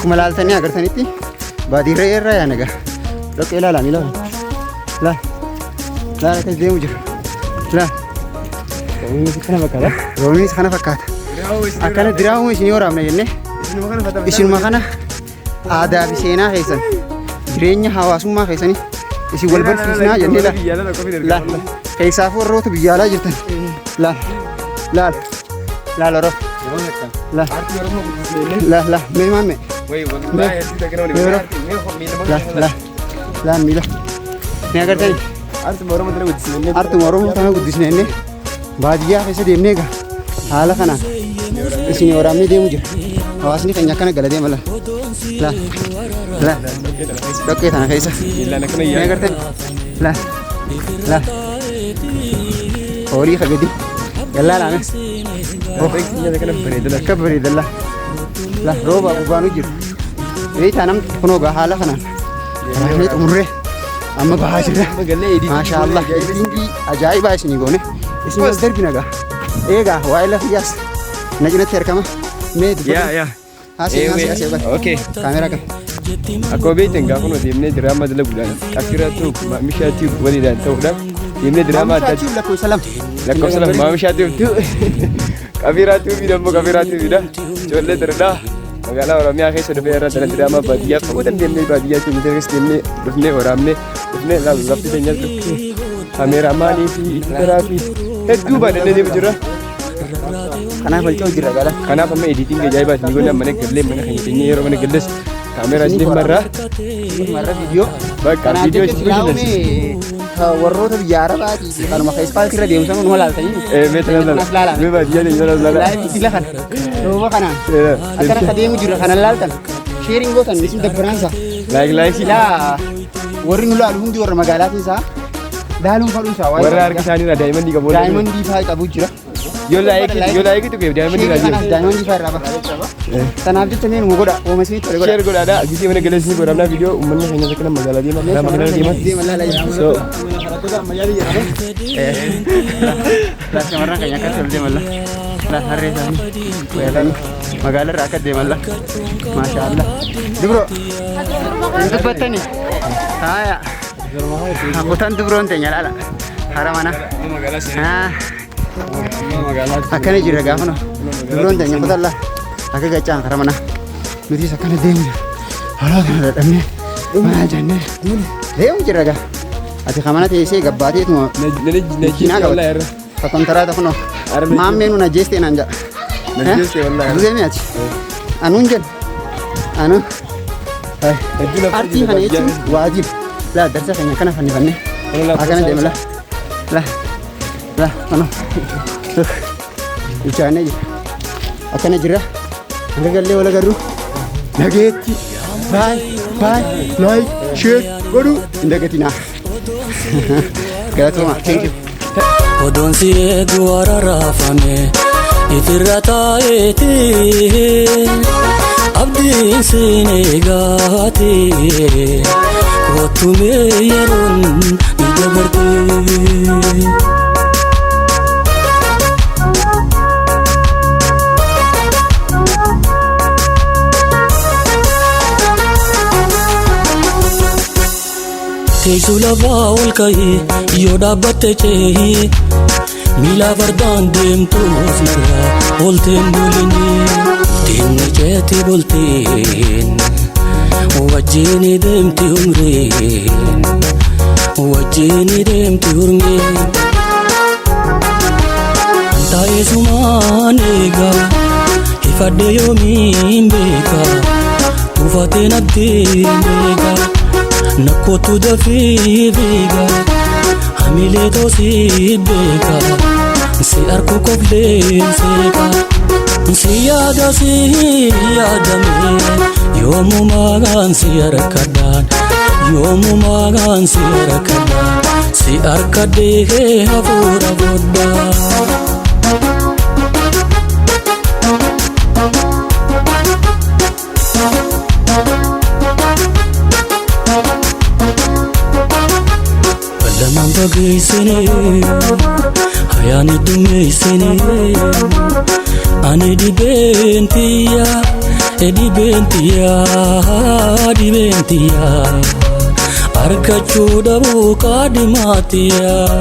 Akkuma laaltanii agartanitti baadiyyaa irraa yaana gaa. Dhoqqee ilaalaa miila. Laal. Laal akkas deemu jira. Laal. Kana fakkaata. Roobnis kana fakkaata. Akkana diraamuma isinii waraabna jennee isinuma kana aadaa fi seenaa keessan jireenya hawaasummaa keessanii isin wal barsiisnaa jennee laal. Laal. Keessaafuu warroota biyya alaa jirtan. Laal. Laal. Laal orof. Laal. Laal laal. Mee maamme. Laal laal. Laal miila. Mee agartanii? Artuma Oromoo tana guddisne jennee baadiyyaa keessa deemnee egaa haala kanaan isin waraabnee deemu jira. Hawaasni keenya akkana gala deema laal. Laal. Laal. Dhoqqee tana keessa. Mee agartanii? Laal. Laal. Horii ka gadi. Gallaa laame. Akka bareeda laal. Laal rooba gubaanu jiru. Beektaa namni kunoo gaa haala kanaan waraabnee xumurree amma bahaa jirra. Maashaa Allah. Editingii ajaa'ibaa isinii goone. Isin as darbina gaa. Eegaa waa'ee lafiyyaas na cinatti argama. Mee dubbadhu. Yaa yaa. Haasii haasii haasii ogaa. Okay. Kaameraa qaba. Akkuma beektan gaafa nuti deemnee diraamaa dalaguudhaan qaffiraatu maamishaatti waliidhaan ta'uudhaan deemnee diraamaa adda Maamishaa lakkoofsa 2. Lakkoofsa 2 maamishaatti qaffiraatu fi dammoo qaffiraatu fi ijoollee dardhaa magaalaa Oromiyaa keessa dhufee irra dala diraamaa baadiyyaa fagoo deemnee baadiyyaa keenya keessa deemnee dhufnee waraabnee dhufnee lafti keenyas dhufnee kaameeraamaanii fi editaraa fi hedduu baadhannee deemu jirra. Kanaaf wal ce'u jirra gala. Kanaaf amma editing ajaa'ibaa isin godhan mana gallee mana keenya teenyee yeroo mana galles kaameeraa isin marraa Marra viidiyoo. Bakka Kanaaf viidiyoo jecha isin silaa bashannansiisa. uumee warroota biyya Arabaatii fi kanuma keessa ispaaltii irra deemu sana numa laaltanii. Mee tana Kanaaf lala. laalaa. Mee baadiyyaa keenya tana lala. Laayifii sila kana. Rooba kanaan. Akkana akka deemu jirra kana laaltan. Sheeriin gootan isin dabbaraansa. Like like. Silaa warri nu laalu hundi warra magaalaa keessaa laaluun fadhuun isaa waa'ee Warra harka isaanii irraa daa'imman qabu. Daa'imman faa qabu jira. Yoo like yoo like tuqe daa'imman irraa Sheerii kanaaf jiru. daa'imman faa irraa baha. Kanaaf jecha mee nu godha. Ooma isinitti tole godha. Share godhaadha. Gisee mana galee isin godhamnaa viidiyoo uummanni keenya akkana magaalaa deema karaa magaalaa deema. Deema laala jira. So Laa shamarran keenya akkas ol deeman laa. Laa harree isaanii fe'atanii magaalaa irraa akka deeman laa. Maasha Allah. Dubro. Hin dubbattani. Haaya. Kutaan dubroon teenya laala. Hara mana. Akkana jira gaafa nu. Dubroon teenya kutaan laa. Akka gachaan hara mana. Nutis akkana deemu jira. Haala kana dadhabnee mana jennee deemu jira gaa. Ati kamana teessee gabbaateetuma makiinaa qabata. Ka kontaraata kunoo. Maammee nu najjeestee naan jedha. Najjeeste wallaahi. Du'ee mi'aati. Anuun jedhu. Anuun. Artii kana jechuun waajiba. Laa darsa keenya akkana fannifannee. Akkana deema laa. Laa. Laa kunoo. Bilchaannee jira. Akkana jira. Hanga gallee wal agarru. Nageetti. Baay. Baay. Like. Share. Godhuu hin dagatinaa. Galatooma. Thank you. Odoon si eegu araraafame ifirra taa'eeti abdiin siin eegaati kottumee yeroon ni dabarti. Teessoo lafaa ol ka'ee yoo dhaabbatte ce'ee miila fardaan deemtuuf narraa olteen bulini deemni ceeti bultiin wajjin deemti umriin wajjin deemti urmiin. Taa'ee sumaan eegaa ifadhe yoomiin beekaa tuufatee natti beekaa nakkootu dafii fiigaa hamilee toosii beekaa si arku kofleen seekaa si yaada si yaadame yoomumaan si harkadhaan yoomumaan si harkadhaan si harkadhee hafuura godhaa. Lamaan fageessine hayaan dummeessine ani dhibeen tiyya Dhibeen tiyyaa, dhibeen tiyyaa, argachuu dhabuu kaadhimaatiyaa.